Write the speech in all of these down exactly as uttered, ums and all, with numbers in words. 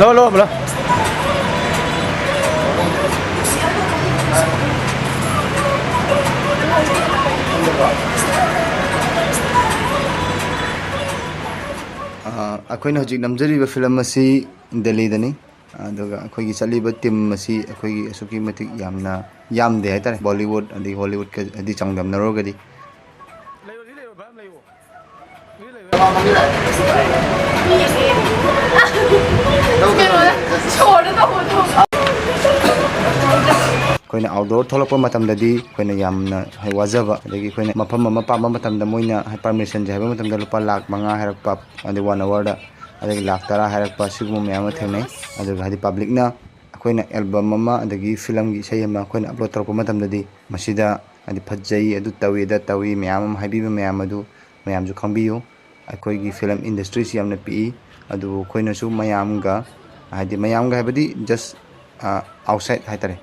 ꯂꯥꯛꯑꯣ, ꯂꯥꯛꯑꯣ, ꯂꯥꯛꯑꯣ꯫ ꯑ, ꯑꯩꯈꯣꯏꯅ ꯍꯧꯖꯤꯛ ꯅꯝꯖꯔꯤꯕ ꯐꯤꯂꯝ ꯑꯁꯤ ꯗꯦꯜꯂꯤꯗꯅꯤ꯫ ꯑꯗꯨꯒ ꯑꯩꯈꯣꯏꯒꯤ ꯆꯠꯂꯤꯕ ꯇꯤꯝ ꯑꯁꯤ ꯑꯩꯈꯣꯏꯒꯤ ꯑꯁꯨꯛꯀꯤ ꯃꯇꯤꯛ ꯌꯥꯝꯅ ꯌꯥꯝꯗꯦ ꯍꯥꯏꯇꯥꯔꯦ, ꯕꯣꯂꯤꯋꯨꯗ ꯑꯗꯩ ꯍꯣꯂꯤꯋꯨꯗꯀꯗꯤ ꯆꯥꯡꯗꯝꯅꯔꯨꯔꯒꯗꯤ꯫ ꯑꯩꯈꯣꯏꯅ ꯑꯥꯎꯠꯗꯣꯔ ꯊꯣꯛꯂꯛꯄ ꯃꯇꯝꯗꯗꯤ ꯑꯩꯈꯣꯏꯅ ꯌꯥꯝꯅ ꯋꯥꯖꯕ, ꯑꯗꯒꯤ ꯑꯩꯈꯣꯏꯅ ꯃꯐꯝ ꯑꯃ ꯄꯥꯝꯕ ꯃꯇꯝꯗ ꯃꯣꯏꯅ ꯄꯔꯃꯤꯁꯟꯁꯦ ꯍꯥꯏꯕ ꯃꯇꯝꯗ ꯂꯨꯄꯥ ꯂꯥꯈ ꯃꯉꯥ ꯍꯥꯏꯔꯛꯄ, ꯑꯗꯩ ꯋꯥꯟ ꯑꯋꯥꯔꯗ ꯑꯗꯒꯤ ꯂꯥꯈ ꯇꯔꯥ ꯍꯥꯏꯔꯛꯄ, ꯁꯤꯒꯨꯝꯕ ꯃꯌꯥꯝ ꯑꯃ ꯊꯦꯡꯅꯩ꯫ ꯑꯗꯨꯒ ꯍꯥꯏꯗꯤ ꯄꯕ꯭ꯂꯤꯛꯅ ꯑꯩꯈꯣꯏꯅ ꯑꯦꯜꯕꯝ ꯑꯃ ꯑꯗꯒꯤ ꯐꯤꯂꯝꯒꯤ ꯏꯁꯩ ꯑꯃ ꯑꯩꯈꯣꯏꯅ ꯑꯞꯂꯣꯗ ꯇꯧꯔꯛꯄ ꯃꯇꯝꯗꯗꯤ ꯃꯁꯤꯗ ꯍꯥꯏꯗꯤ ꯐꯖꯩ, ꯑꯗꯨ ꯇꯧꯏ, ꯑꯗ ꯇꯧꯏ ꯃꯌꯥꯝ ꯑꯃ ꯍꯥꯏꯕꯤꯕ ꯃꯌꯥꯝ ꯑꯗꯨ ꯃꯌꯥꯝꯁꯨ ꯈꯪꯕꯤꯌꯨ꯫ ꯑꯩꯈꯣꯏꯒꯤ ꯐꯤꯂꯝ ꯏꯟꯗꯁꯇ꯭ꯔꯤꯁꯤ ꯌꯥꯝꯅ ꯄꯤꯛꯏ, ꯑꯗꯨꯕꯨ ꯑꯩꯈꯣꯏꯅꯁꯨ ꯃꯌꯥꯝꯒ ꯍꯥꯏꯗꯤ ꯃꯌꯥꯝꯒ ꯍꯥꯏꯕꯗꯤ ꯖꯁ ꯑꯥꯎꯠꯁꯥꯏꯠ ꯍꯥꯏꯇꯥꯔꯦ,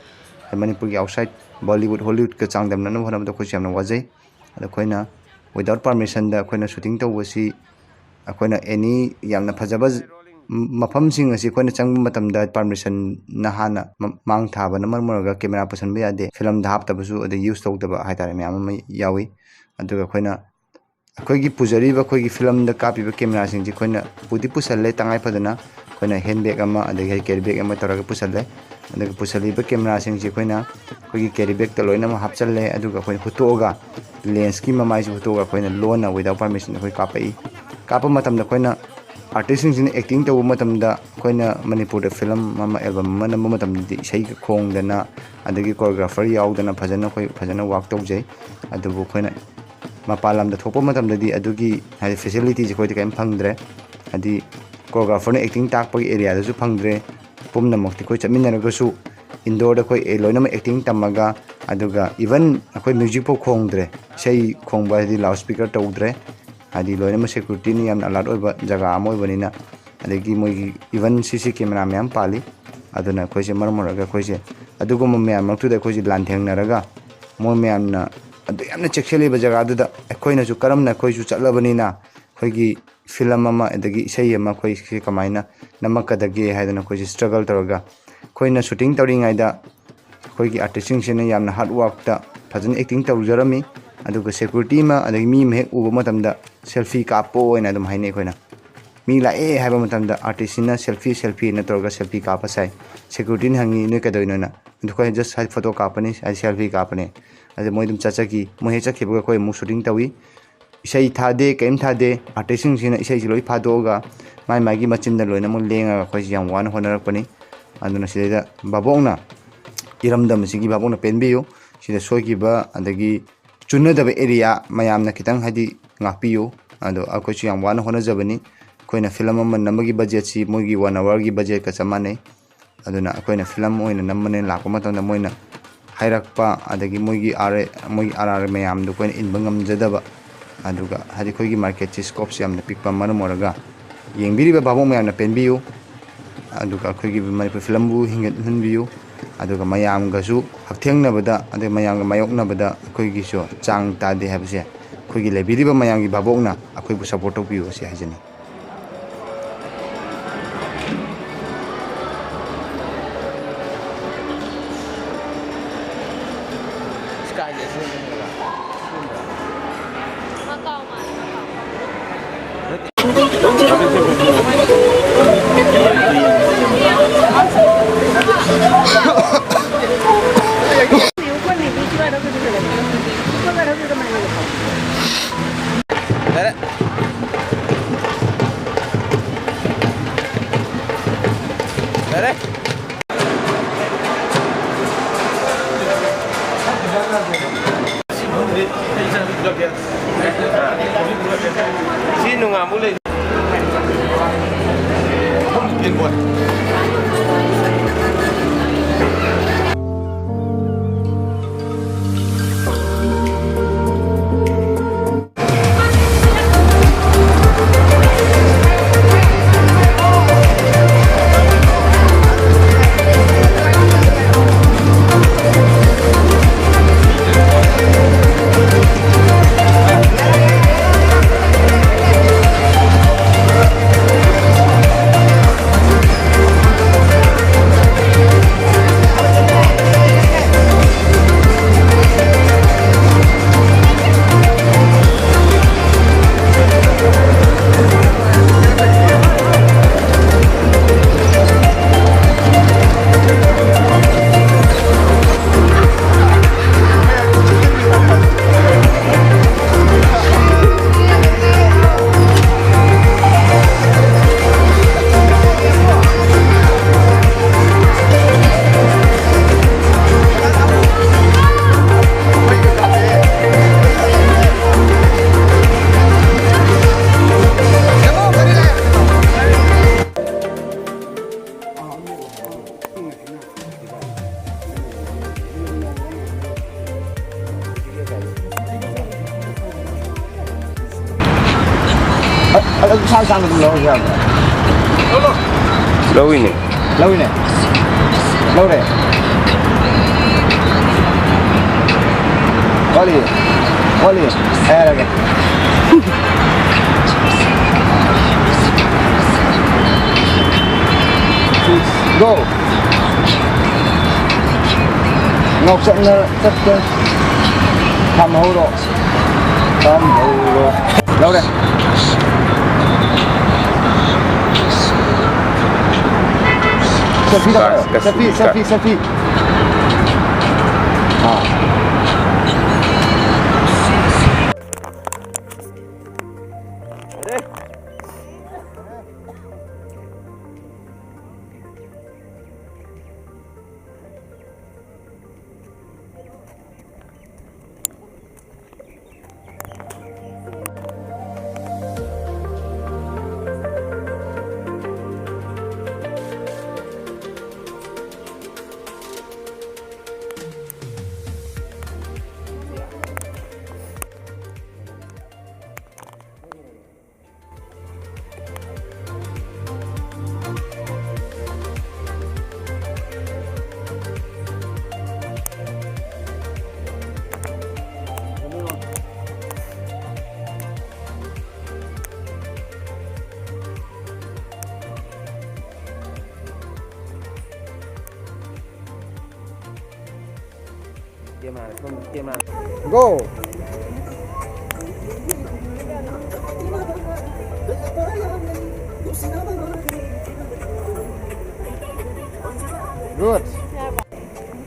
ꯃꯅꯤꯄꯨꯔꯒꯤ ꯑꯥꯎꯠꯁꯥꯏꯠ ꯕꯣꯂꯤꯋꯨꯗ ꯍꯣꯂꯤꯋꯨꯗꯀ ꯆꯥꯡꯗꯝꯅꯅꯕ ꯍꯣꯠꯅꯕꯗ ꯑꯩꯈꯣꯏꯁꯨ ꯌꯥꯝꯅ ꯋꯥꯖꯩ꯫ ꯑꯗꯣ ꯑꯩꯈꯣꯏꯅ ꯋꯤꯗꯥꯎꯠ ꯄꯥꯔꯃꯤꯁꯟꯗ ꯑꯩꯈꯣꯏꯅ ꯁꯨꯇꯤꯡ ꯇꯧꯕꯁꯤ ꯑꯩꯈꯣꯏꯅ ꯑꯦꯅꯤ ꯌꯥꯝꯅ ꯐꯖꯕ ꯃꯐꯝꯁꯤꯡ ꯑꯁꯤ ꯑꯩꯈꯣꯏꯅ ꯆꯪꯕ ꯃꯇꯝꯗ ꯄꯥꯔꯃꯤꯁꯟꯅ ꯍꯥꯟꯅ ꯃ-, ꯃꯥꯡ ꯊꯥꯕꯅ ꯃꯔꯝ ꯑꯣꯏꯔꯒ ꯀꯦꯃꯦꯔꯥ ꯄꯨꯁꯟꯕ ꯌꯥꯗꯦ꯫ ꯐꯤꯂꯝꯗ ꯍꯥꯞꯇꯕꯁꯨ ꯑꯗꯩ ꯌꯨꯁ ꯇꯧꯗꯕ ꯍꯥꯏꯇꯥꯔꯦ ꯃꯌꯥꯝ ꯑꯃ ꯌꯥꯎꯏ꯫ ꯑꯗꯨꯒ ꯑꯩꯈꯣꯏꯅ ꯑꯩꯈꯣꯏꯒꯤ ꯄꯨꯖꯔꯤꯕ ꯑꯩꯈꯣꯏꯒꯤ ꯐꯤꯂꯝꯗ ꯀꯥꯞꯄꯤꯕ ꯀꯦꯃꯦꯔꯥꯁꯤꯡꯁꯤ ꯑꯩꯈꯣꯏꯅ ꯄꯨꯗꯤ ꯄꯨꯁꯜꯂꯦ ꯇꯉꯥꯏ ꯐꯗꯅ꯫ ꯑꯩꯈꯣꯏꯅ ꯍꯦꯟ ꯕꯦꯒ ꯑꯃ ꯑꯗꯒꯤ ꯀꯦꯔꯤ ꯕꯦꯒ ꯑꯃ ꯇꯧꯔꯒ ꯄꯨꯁꯜꯂꯦ꯫ ꯑꯗꯨꯒ ꯄꯨꯁꯜꯂꯤꯕ ꯀꯦꯃꯦꯔꯥꯁꯤꯡꯁꯤ ꯑꯩꯈꯣꯏꯅ ꯑꯩꯈꯣꯏꯒꯤ ꯀꯦꯔꯤ ꯕꯦꯒꯇ ꯂꯣꯏꯅꯃꯛ ꯍꯥꯞꯆꯜꯂꯦ꯫ ꯑꯗꯨꯒ ꯑꯩꯈꯣꯏꯅ ꯍꯨꯠꯇꯣꯛꯑꯒ ꯂꯦꯟꯁꯀꯤ ꯃꯃꯥꯏꯁꯤ ꯍꯨꯠꯇꯣꯛꯑꯒ ꯑꯩꯈꯣꯏꯅ ꯂꯣꯟꯅ ꯋꯤꯗꯥꯎꯠ ꯄꯥꯔꯃꯤꯁꯟ ꯑꯩꯈꯣꯏ ꯀꯥꯞꯄꯛꯏ꯫ ꯀꯥꯞꯄ ꯃꯇꯝꯗ ꯑꯩꯈꯣꯏꯅ ꯑꯥꯔꯇꯤꯁꯁꯤꯡꯁꯤꯅ ꯑꯦꯛꯇꯤꯡ ꯇꯧꯕ ꯃꯇꯝꯗ ꯑꯩꯈꯣꯏꯅ ꯃꯅꯤꯄꯨꯔꯗ ꯐꯤꯂꯝ ꯑꯃ, ꯑꯦꯜꯕꯝ ꯑꯃ ꯅꯝꯕ ꯃꯇꯝꯗꯗꯤ ꯏꯁꯩꯒ ꯈꯣꯡꯗꯅ ꯑꯗꯒꯤ ꯀꯣꯔꯤꯌꯣꯒ꯭ꯔꯥꯐꯔ ꯌꯥꯎꯗꯅ ꯐꯖꯅ ꯑꯩꯈꯣꯏ ꯐꯖꯅ ꯋꯥꯛ ꯇꯧꯖꯩ꯫ ꯑꯗꯨꯕꯨ ꯑꯩꯈꯣꯏꯅ ꯃꯄꯥꯟ ꯂꯝꯗ ꯊꯣꯛꯄ ꯃꯇꯝꯗꯗꯤ ꯑꯗꯨꯒꯤ ꯍꯥꯏꯗꯤ ꯐꯦꯁꯤꯂꯤꯇꯤꯁꯦ ꯑꯩꯈꯣꯏꯗ ꯀꯔꯤꯝ ꯐꯪꯗ꯭ꯔꯦ꯫ ꯍꯥꯏꯗꯤ ꯀꯣꯔꯤꯌꯣꯒ꯭ꯔꯥꯐꯔꯅ ꯑꯦꯛꯇꯤꯡ ꯇꯥꯛꯄꯒꯤ ꯑꯦꯔꯤꯌꯥꯗꯁꯨ ꯐꯪꯗ꯭ꯔꯦ꯫ ꯄꯨꯝꯅꯃꯛꯇꯤ ꯑꯩꯈꯣꯏ ꯆꯠꯃꯤꯟꯅꯔꯒꯁꯨ ꯏꯟꯗꯣꯔꯗ ꯑꯩꯈꯣꯏ ꯑꯦ-, ꯂꯣꯏꯅꯃꯛ ꯑꯦꯛꯇꯤꯡ ꯇꯝꯃꯒ, ꯑꯗꯨꯒ ꯏꯚꯟ ꯑꯩꯈꯣꯏ ꯃ꯭ꯌꯨꯖꯤꯛ ꯐꯥꯎ ꯈꯣꯡꯗ꯭ꯔꯦ꯫ ꯏꯁꯩ ꯈꯣꯡꯕ ꯍꯥꯏꯗꯤ ꯂꯥꯎꯠ ꯁ꯭ꯄꯤꯀꯔ ꯇꯧꯗ꯭ꯔꯦ꯫ ꯍꯥꯏꯗꯤ ꯂꯣꯏꯅꯃꯛ ꯁꯦꯀ꯭ꯌꯨꯔꯤꯇꯤꯅ ꯌꯥꯝꯅ ꯑꯂꯔꯠ ꯑꯣꯏꯕ ꯖꯒꯥ ꯑꯃ ꯑꯣꯏꯕꯅꯤꯅ, ꯑꯗꯒꯤ ꯃꯣꯏꯒꯤ ꯏꯚꯟ ꯁꯤ ꯁꯤ ꯀꯦꯃꯦꯔꯥ ꯃꯌꯥꯝ ꯄꯥꯜꯂꯤ꯫ ꯑꯗꯨꯅ ꯑꯩꯈꯣꯏꯁꯦ ꯃꯔꯝ ꯑꯣꯏꯔꯒ ꯑꯩꯈꯣꯏꯁꯦ ꯑꯗꯨꯒꯨꯝꯕ ꯃꯌꯥꯝ ꯃꯔꯛꯇꯨꯗ ꯑꯩꯈꯣꯏꯁꯦ ꯂꯥꯟꯊꯦꯡꯅꯔꯒ ꯃꯣꯏ ꯃꯌꯥꯝꯅ ꯑꯗꯨ ꯌꯥꯝꯅ ꯆꯦꯛꯁꯤꯜꯂꯤꯕ ꯖꯒꯥꯗꯨꯗ ꯑꯩꯈꯣꯏꯅꯁꯨ ꯀꯔꯝꯅ ꯑꯩꯈꯣꯏꯁꯨ ꯆꯠꯂꯕꯅꯤꯅ ꯑꯩꯈꯣꯏꯒꯤ ꯐꯤꯂꯝ ꯑꯃ ꯑꯗꯒꯤ ꯏꯁꯩ ꯑꯃ ꯑꯩꯈꯣꯏꯁꯦ ꯀꯃꯥꯏꯅ ꯅꯝꯃꯛꯀꯗꯒꯦ ꯍꯥꯏꯗꯅ ꯑꯩꯈꯣꯏꯁꯦ ꯁ꯭ꯇ꯭ꯔꯒꯜ ꯇꯧꯔꯒ, ꯑꯩꯈꯣꯏꯅ ꯁꯨꯇꯤꯡ ꯇꯧꯔꯤꯉꯩꯗ ꯑꯩꯈꯣꯏꯒꯤ ꯑꯥꯔꯇꯤꯁꯁꯤꯡꯁꯤꯅ ꯌꯥꯝꯅ ꯍꯥꯔꯗ ꯋꯥꯔꯛꯇ ꯐꯖꯅ ꯑꯦꯛꯇꯤꯡ ꯇꯧꯖꯔꯝꯃꯤ꯫ ꯑꯗꯨꯒ ꯁꯦꯀ꯭ꯌꯨꯔꯤꯇꯤ ꯑꯃ ꯑꯗꯒꯤ ꯃꯤ ꯑꯃ ꯍꯦꯛ ꯎꯕ ꯃꯇꯝꯗ ꯁꯦꯜꯐꯤ ꯀꯥꯞꯄꯣ ꯍꯥꯏꯅ ꯑꯗꯨꯝ ꯍꯥꯏꯅꯩ ꯑꯩꯈꯣꯏꯅ꯫ ꯃꯤ ꯂꯥꯛꯑꯦ ꯍꯥꯏꯕ ꯃꯇꯝꯗ ꯑꯥꯔꯇꯤꯁꯁꯤꯅ ꯁꯦꯜꯐꯤ, ꯁꯦꯜꯐꯤꯅ ꯇꯧꯔꯒ ꯁꯦꯜꯐꯤ ꯀꯥꯞꯄ ꯁꯥꯏ꯫ ꯁꯦꯀ꯭ꯌꯨꯔꯤꯇꯤꯅ ꯍꯪꯉꯤ, "ꯅꯣꯏ ꯀꯩꯗꯧꯔꯤꯅꯣꯅ?" ꯑꯗꯨ ꯑꯩꯈꯣꯏ "ꯖꯁ ꯐꯣꯇꯣ ꯀꯥꯞꯄꯅꯤ, ꯍꯥꯏꯗꯤ ꯁꯦꯜꯐꯤ ꯀꯥꯞꯄꯅꯦ"꯫ ꯑꯗꯨ ꯃꯣꯏ ꯑꯗꯨꯝ ꯆꯠꯆꯈꯤ꯫ ꯃꯣꯏ ꯍꯦꯛ ꯆꯠꯈꯤꯕꯒ ꯑꯩꯈꯣꯏ ꯑꯃꯨꯛ ꯁꯨꯇꯤꯡ ꯇꯧꯏ꯫ ꯏꯁꯩ ꯊꯥꯗꯦ, ꯀꯔꯤꯝ ꯊꯥꯗꯦ꯫ ꯑꯥꯔꯇꯤꯁꯁꯤꯡꯁꯤꯅ ꯏꯁꯩꯁꯤ ꯂꯣꯏ ꯐꯥꯗꯣꯛꯑꯒ ꯃꯥꯏ ꯃꯥꯏꯒꯤ ꯃꯆꯤꯟꯗ ꯂꯣꯏꯅꯃꯛ ꯂꯦꯡꯉꯒ ꯑꯩꯈꯣꯏꯁꯤ ꯌꯥꯝ ꯋꯥꯅ ꯍꯣꯠꯅꯔꯛꯄꯅꯤ꯫ ꯑꯗꯨꯅ ꯁꯤꯗꯩꯗ ꯚꯥꯕꯣꯛꯅ, ꯏꯔꯝꯗꯝ ꯑꯁꯤꯒꯤ ꯚꯥꯕꯣꯛꯅ ꯄꯦꯟꯕꯤꯌꯨ꯫ ꯁꯤꯗ ꯁꯣꯏꯈꯤꯕ ꯑꯗꯒꯤ ꯆꯨꯅꯗꯕ ꯑꯦꯔꯤꯌꯥ ꯃꯌꯥꯝꯅ ꯈꯤꯇꯪ ꯍꯥꯏꯗꯤ ꯉꯥꯛꯄꯤꯌꯨ꯫ ꯑꯗꯣ ꯑꯩꯈꯣꯏꯁꯨ ꯌꯥꯝ ꯋꯥꯅ ꯍꯣꯠꯅꯖꯕꯅꯤ꯫ ꯑꯩꯈꯣꯏꯅ ꯐꯤꯂꯝ ꯑꯃ ꯅꯝꯕꯒꯤ ꯕꯖꯦꯠꯁꯤ ꯃꯣꯏꯒꯤ ꯋꯥꯟ ꯑꯋꯥꯔꯒꯤ ꯕꯖꯦꯠꯀ ꯆꯞ ꯃꯥꯟꯅꯩ꯫ ꯑꯗꯨꯅ ꯑꯩꯈꯣꯏꯅ ꯐꯤꯂꯝ ꯑꯣꯏꯅ ꯅꯝꯕꯅꯦꯅ ꯂꯥꯛꯄ ꯃꯇꯝꯗ ꯃꯣꯏꯅ ꯍꯥꯏꯔꯛꯄ ꯑꯗꯒꯤ ꯃꯣꯏꯒꯤ ꯑꯥꯔ ꯑꯦ, ꯃꯣꯏꯒꯤ ꯑꯥꯔ ꯑꯥꯔ ꯃꯌꯥꯝꯗꯣ ꯑꯩꯈꯣꯏꯅ ꯏꯟꯕ ꯉꯝꯖꯗꯕ, ꯑꯗꯨꯒ ꯍꯥꯏꯗꯤ ꯑꯩꯈꯣꯏꯒꯤ ꯃꯥꯔꯀꯦꯠꯁꯤ ꯁ꯭ꯀꯣꯞꯁꯤ ꯌꯥꯝꯅ ꯄꯤꯛꯄ ꯃꯔꯝ ꯑꯣꯏꯔꯒ ꯌꯦꯡꯕꯤꯔꯤꯕ ꯚꯥꯕꯣꯛ ꯃꯌꯥꯝꯅ ꯄꯦꯟꯕꯤꯌꯨ꯫ ꯑꯗꯨꯒ ꯑꯩꯈꯣꯏꯒꯤ ꯃꯅꯤꯄꯨꯔ ꯐꯤꯂꯝꯕꯨ ꯍꯤꯡꯒꯠꯍꯟꯕꯤꯌꯨ꯫ ꯑꯗꯨꯒ ꯃꯌꯥꯝꯒꯁꯨ ꯍꯛꯊꯦꯡꯅꯕꯗ, ꯑꯗꯩ ꯃꯌꯥꯝꯒ ꯃꯥꯌꯣꯛꯅꯕꯗ ꯑꯩꯈꯣꯏꯒꯤꯁꯨ ꯆꯥꯡ ꯇꯥꯗꯦ ꯍꯥꯏꯕꯁꯦ ꯑꯩꯈꯣꯏꯒꯤ ꯂꯩꯕꯤꯔꯤꯕ ꯃꯌꯥꯝꯒꯤ ꯚꯥꯕꯣꯛꯅ ꯑꯩꯈꯣꯏꯕꯨ ꯁꯞꯄꯣꯔꯠ ꯇꯧꯕꯤꯌꯨ ꯑꯁꯤ ꯍꯥꯏꯖꯅꯤꯡꯏ꯫ ꯁꯤ ꯅꯣꯡꯉꯥꯟꯕꯨ ꯂꯩ꯫ ꯑꯗꯨ ꯁꯥꯡ ꯁꯥꯡꯅ ꯑꯗꯨꯝ ꯂꯧꯔꯁꯨ ꯌꯥꯕ꯭ꯔꯥ? ꯂꯧꯏꯅꯦ꯫ ꯂꯧꯔꯤꯅꯦ꯫ ꯂꯧꯔꯦ꯫ ꯋꯥꯠꯂꯤ꯫ ꯋꯥꯠꯂꯤ꯫ ꯑꯩ ꯍꯥꯏꯔꯒꯦ꯫ Go! ꯉꯥꯎꯆꯠꯅ ꯆꯠꯄ ꯊꯝꯍꯧꯔꯣ꯫ ꯊꯝꯍꯧꯔꯣ꯫ ꯂꯧꯔꯦ꯫ Selfie ꯗ ꯄꯥꯏꯔꯣ꯫ Selfie, selfie, selfie꯫ ꯑꯥ꯫ Go! Good.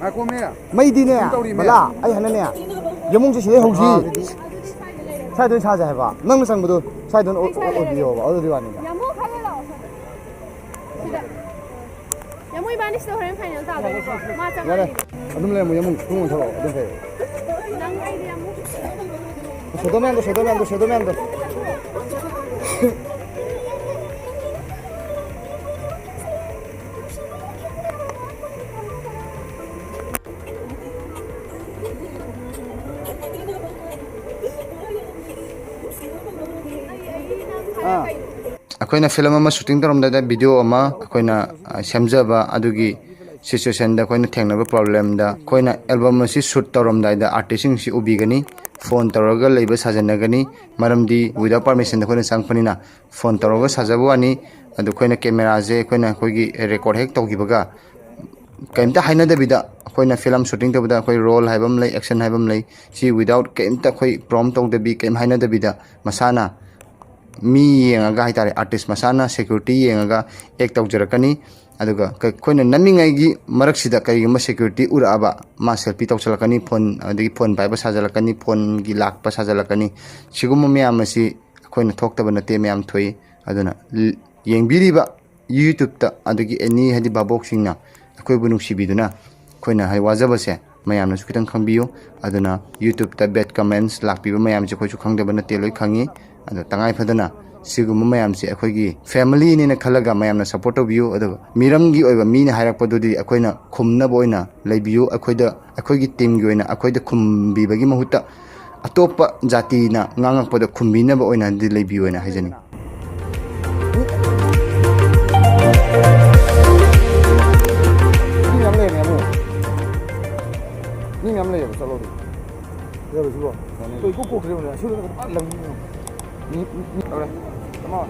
ꯉꯥꯏꯈꯣꯃꯦ꯫ ꯃꯩꯗꯤꯅꯦ, ꯀꯩꯅꯣ ꯇꯧꯔꯤꯃꯦ꯫ ꯕꯂꯥ, ꯑꯩ ꯍꯥꯟꯅꯅꯦ, ꯌꯦꯃꯨꯡꯁꯦ ꯁꯤꯗꯩ ꯍꯧꯁꯤ꯫ ꯑꯥ, ꯑꯗꯨꯗꯤ꯫ ꯁ꯭ꯋꯥꯏꯗ ꯑꯣꯏꯅ ꯁꯥꯁꯦ ꯍꯥꯏꯕ꯫ ꯅꯪꯅ ꯆꯪꯕꯗꯣ ꯁ꯭ꯋꯥꯏꯗ ꯑꯣꯏꯅ ꯑꯣꯏ-, ꯑꯣꯏ-, ꯑꯣꯏꯕꯤꯌꯣꯕ꯫ ꯑꯗꯨꯗꯤ ꯋꯥꯅꯤꯗ꯫ ꯌꯥꯝꯕꯨꯡ ꯈꯔ ꯂꯥꯛꯑꯣ ꯁ꯭ꯋꯥꯏꯗ꯫ ꯁꯤꯗ꯫ ꯌꯥꯝꯕꯨꯡ ꯏꯕꯥꯅꯤ ꯁꯤꯗ ꯍꯣꯔꯦꯟ ꯐꯥꯏꯅꯦꯜ ꯇꯥꯗꯣꯏꯅꯤꯀꯣ꯫ ꯃꯥ ꯌꯥꯔꯦ꯫ ꯆꯪꯉꯛꯑꯅꯤ꯫ ꯑꯗꯨꯝ ꯂꯩꯔꯝꯃꯣ, ꯌꯦꯃꯨꯡ꯫ ꯊꯣꯡ ꯂꯣꯟꯊꯣꯔꯛꯑꯣ꯫ ꯑꯗꯨꯝ ꯐꯩ꯫ ꯅꯪ ꯑꯩꯗꯤ ꯌꯥꯝꯕꯨꯡ꯫ ꯁꯦꯗꯣ ꯃꯌꯥꯝꯗꯣ, ꯁꯦꯗꯣ ꯃꯌꯥꯝꯗꯣ, ꯁꯦꯗꯣ ꯃꯌꯥꯝꯗꯣ꯫ ꯑꯥ꯫ ꯑꯩꯈꯣꯏꯅ ꯐꯤꯂꯝ ꯑꯃ ꯁꯨꯇꯤꯡ ꯇꯧꯔꯝꯗꯥꯏꯗ ꯚꯤꯗꯤꯑꯣ ꯑꯃ ꯑꯩꯈꯣꯏꯅ, ꯑ, ꯁꯦꯝꯖꯕ, ꯑꯗꯨꯒꯤ ꯁꯤꯆꯨꯋꯦꯁꯟꯗ ꯑꯩꯈꯣꯏꯅ ꯊꯦꯡꯅꯕ ꯄ꯭ꯔꯣꯕ꯭ꯂꯦꯝꯗ ꯑꯩꯈꯣꯏꯅ ꯑꯦꯜꯕꯝ ꯑꯁꯤ ꯁꯨꯠ ꯇꯧꯔꯝꯗꯥꯏꯗ ꯑꯥꯔꯇꯤꯁꯁꯤꯡꯁꯤ ꯎꯕꯤꯒꯅꯤ, ꯐꯣꯟ ꯇꯧꯔꯒ ꯂꯩꯕ ꯁꯥꯖꯟꯅꯒꯅꯤ, ꯃꯔꯝꯗꯤ without permission ꯑꯩꯈꯣꯏꯅ ꯆꯪꯉꯛꯄꯅꯤꯅ꯫ ꯐꯣꯟ ꯇꯧꯔꯒ ꯁꯥꯖꯕ ꯋꯥꯅꯤ꯫ ꯑꯗꯨ ꯑꯩꯈꯣꯏꯅ ꯀꯦꯃꯦꯔꯥꯁꯦ ꯑꯩꯈꯣꯏꯅ ꯑꯩꯈꯣꯏꯒꯤ ꯔꯦꯀꯣꯔꯠ ꯍꯦꯛ ꯇꯧꯈꯤꯕꯒ ꯀꯩꯝꯇ ꯍꯥꯏꯅꯗꯕꯤꯗ, ꯑꯩꯈꯣꯏꯅ ꯐꯤꯂꯝ ꯁꯨꯇꯤꯡ ꯇꯧꯕꯗ ꯑꯩꯈꯣꯏ ꯔꯣꯜ ꯍꯥꯏꯕ ꯑꯃ ꯂꯩ, ꯑꯦꯛꯁꯟ ꯍꯥꯏꯕ ꯑꯃ ꯂꯩ, ꯁꯤ without ꯀꯩꯝꯇ ꯑꯩꯈꯣꯏ ꯄ꯭ꯔꯣꯝ ꯇꯧꯗꯕꯤ, ꯀꯩꯝ ꯍꯥꯏꯅꯗꯕꯤꯗ ꯃꯁꯥꯅ ꯃꯤ ꯌꯦꯡꯉꯒ ꯍꯥꯏꯇꯥꯔꯦ, ꯑꯥꯔꯇꯤꯁ ꯃꯁꯥꯅ ꯁꯦꯀ꯭ꯌꯨꯔꯤꯇꯤ ꯌꯦꯡꯉꯒ ꯑꯦꯛ ꯇꯧꯖꯔꯛꯀꯅꯤ꯫ ꯑꯗꯨꯒ ꯀ-, ꯑꯩꯈꯣꯏꯅ ꯅꯝꯃꯤꯉꯩꯒꯤ ꯃꯔꯛꯁꯤꯗ ꯀꯔꯤꯒꯨꯝꯕ ꯁꯦꯀ꯭ꯌꯨꯔꯤꯇꯤ ꯎꯔꯛꯑꯕ, ꯃꯥ ꯁꯦꯜꯐꯤ ꯇꯧꯁꯜꯂꯛꯀꯅꯤ, ꯐꯣꯟ, ꯑꯗꯒꯤ ꯐꯣꯟ ꯄꯥꯏꯕ ꯁꯥꯖꯜꯂꯛꯀꯅꯤ, ꯐꯣꯟꯒꯤ ꯂꯥꯛꯄ ꯁꯥꯖꯜꯂꯛꯀꯅꯤ꯫ ꯁꯤꯒꯨꯝꯕ ꯃꯌꯥꯝ ꯑꯁꯤ ꯑꯩꯈꯣꯏꯅ ꯊꯣꯛꯇꯕ ꯅꯠꯇꯦ, ꯃꯌꯥꯝ ꯊꯣꯛꯏ꯫ ꯑꯗꯨꯅ ꯌꯦꯡꯕꯤꯔꯤꯕ YouTube-ꯇ, ꯑꯗꯒꯤ ꯑꯦꯅꯤ ꯍꯥꯏꯗꯤ ꯚꯥꯕꯣꯛꯁꯤꯡꯅ ꯑꯩꯈꯣꯏꯕꯨ ꯅꯨꯡꯁꯤꯕꯤꯗꯨꯅ ꯑꯩꯈꯣꯏꯅ ꯍꯥꯏ ꯋꯥꯖꯕꯁꯦ ꯃꯌꯥꯝꯅꯁꯨ ꯈꯤꯇꯪ ꯈꯪꯕꯤꯌꯨ꯫ ꯑꯗꯨꯅ YouTube-ꯇ bad comments ꯂꯥꯛꯄꯤꯕ ꯃꯌꯥꯝꯁꯦ ꯑꯩꯈꯣꯏꯁꯨ ꯈꯪꯗꯕ ꯅꯠꯇꯦ, ꯂꯣꯏ ꯈꯪꯉꯤ꯫ ꯑꯗꯣ ꯇꯉꯥꯏ ꯐꯗꯅ ꯁꯤꯒꯨꯝꯕ ꯃꯌꯥꯝꯁꯦ ꯑꯩꯈꯣꯏꯒꯤ family-ꯅꯦꯅ ꯈꯜꯂꯒ ꯃꯌꯥꯝꯅ support ꯇꯧꯕꯤꯌꯨ꯫ ꯑꯗꯨꯒ ꯃꯤꯔꯝꯒꯤ ꯑꯣꯏꯕ ꯃꯤꯅ ꯍꯥꯏꯔꯛꯄꯗꯨꯗꯤ ꯑꯩꯈꯣꯏꯅ ꯈꯨꯝꯅꯕ ꯑꯣꯏꯅ ꯂꯩꯕꯤꯌꯨ꯫ ꯑꯩꯈꯣꯏꯗ, ꯑꯩꯈꯣꯏꯒꯤ team-ꯒꯤ ꯑꯣꯏꯅ ꯑꯩꯈꯣꯏꯗ ꯈꯨꯝꯕꯤꯕꯒꯤ ꯃꯍꯨꯠꯇ ꯑꯇꯣꯞꯄ ꯖꯥꯇꯤꯅ ꯉꯥꯡꯉꯛꯄꯗ ꯈꯨꯝꯕꯤꯅꯕ ꯑꯣꯏꯅꯗꯤ ꯂꯩꯕꯤꯌꯨ ꯍꯥꯏꯅ ꯍꯥꯏꯖꯅꯤꯡꯉꯤ꯫ ꯃꯤ ꯃꯌꯥꯝ ꯂꯩꯔꯝꯃꯦ ꯑꯃꯨꯛ꯫ ꯃꯤ ꯃꯌꯥꯝ ꯂꯩꯌꯦꯕ, ꯆꯠꯂꯣ ꯑꯗꯨꯝ꯫ ꯌꯥꯔꯣꯏꯁꯤꯕꯣ? ꯌꯥꯅꯤ꯫ ꯑꯩꯈꯣꯏ ꯀꯣꯛ ꯀꯣꯛꯈ꯭ꯔꯦꯕ, ꯁꯤꯗ ꯐꯖꯅ ꯂꯪꯉꯤ꯫ ꯃꯤ, ꯃꯤ, ꯃꯤ, ꯌꯥꯔꯦ꯫ ꯀꯃꯥꯟ꯫